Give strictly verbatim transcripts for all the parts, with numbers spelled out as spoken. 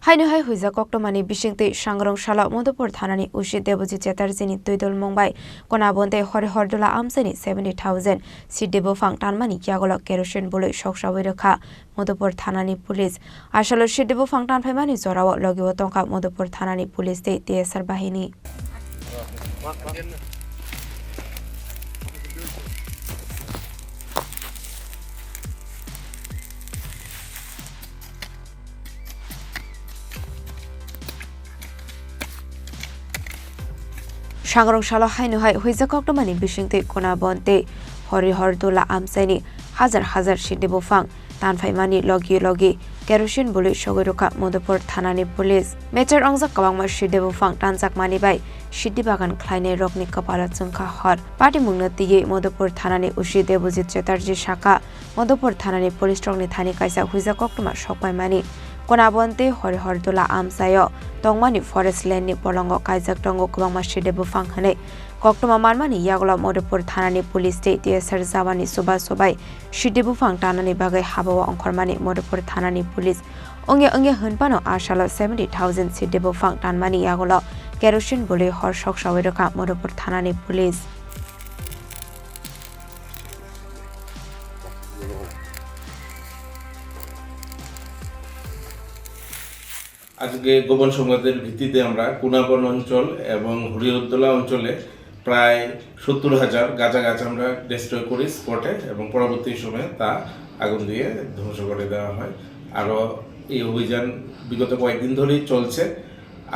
Haino hai huijak koktwmani bisingtwi sangrong salo Madhupur thanani O C Debojit Chatterjee ni twidulmung bai Konabon tei Horihor Dola amchaini seventy thousand siddi buphang tanmani yagulo kerosene bului soksaui rwkha Madhupur thanani police. Asalo siddi buphang tanphaimani jorao logio tongkha Madhupur thanani police tei T S R bahini. Sangrong salo haino hai huijak koktwmani bisingtwi Konabon tei Horihor Dola amchaini hajar hajar siddi buphang tanphaimani logi logi kerosene bului sogwi rwkha Madhupur thanani police. Meter ongjak kwbangma siddi buphang tanjakmani bai siddi bagan khlainai rokni kwpalo chwngkha hor. Patimungno twiwi Madhupur thanani O C Debojit Chatterjee sakha, Madhupur thanani police rokni thani kaisa huijak koktwma sokpaimani. Konabon tei Horihor Dola amchaio tongmani forest land ni bolongo kaijak tongo kwbangma siddi buphang hwnwi koktwma manmani yagulo Madhupur thanani police tei T S R jawani chubachu bai siddi buphang tanani bagwi habao ongkhormani Madhupur thanani police. Wngya wngya hwnphano asalo seventy thousand siddi buphang tanmani yagulo kerosene bului hor soksaui rwkha Madhupur thanani police. আজকে গোপন সংবাদের ভিত্তিতে আমরা কুনাবন অঞ্চল এবং হরিহরদোলা অঞ্চলে প্রায় সত্তর হাজার গাঁজা গাছ আমরা ডিস্ট্রয় করি স্পটে, এবং পরবর্তী সময়ে তা আগুন দিয়ে ধ্বংস করে দেওয়া হয়। আরও এই অভিযান বিগত কয়েকদিন ধরেই চলছে,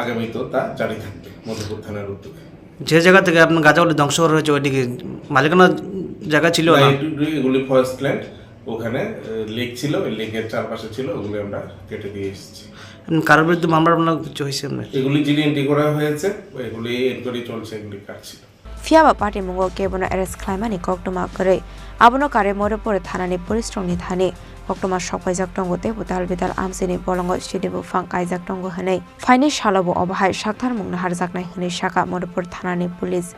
আগামীতেও তা জারি থাকবে মধুপুর থানার উদ্যোগে। যে জায়গা থেকে আপনার গাছাগুলি ধ্বংস করা হয়েছে, ওইদিকে মালিকানা জায়গা ছিল না? না, এগুলি ফরেস্ট ল্যান্ড, ওখানে লেক ছিল, ওই লেকের চারপাশে ছিল, ওগুলি আমরা কেটে দিয়ে এসেছি। কারোর বিরুদ্ধে মামলা টামলা কিছু হয়েছে আপনার? এগুলি জিডি এন্ট্রি করা হয়েছে, এগুলি এনকোয়ারি চলছে, এগুলি কাটছিল। Phiyaba patimungo kebono arrest khlaimani koktwma kwrwi. Abono karwi Madhupur thanani police rokni thani koktwma sokpaijak tongo tei butal bital amchaini bolongo siddi buphang kaijak tongo hwnwi. Phainai salobo obo hai saktharmung naharjaknai hwnwi sakha Madhupur thanani police.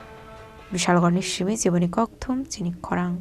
Bishalgarhni simi Jiboni Kokthum chini khorang.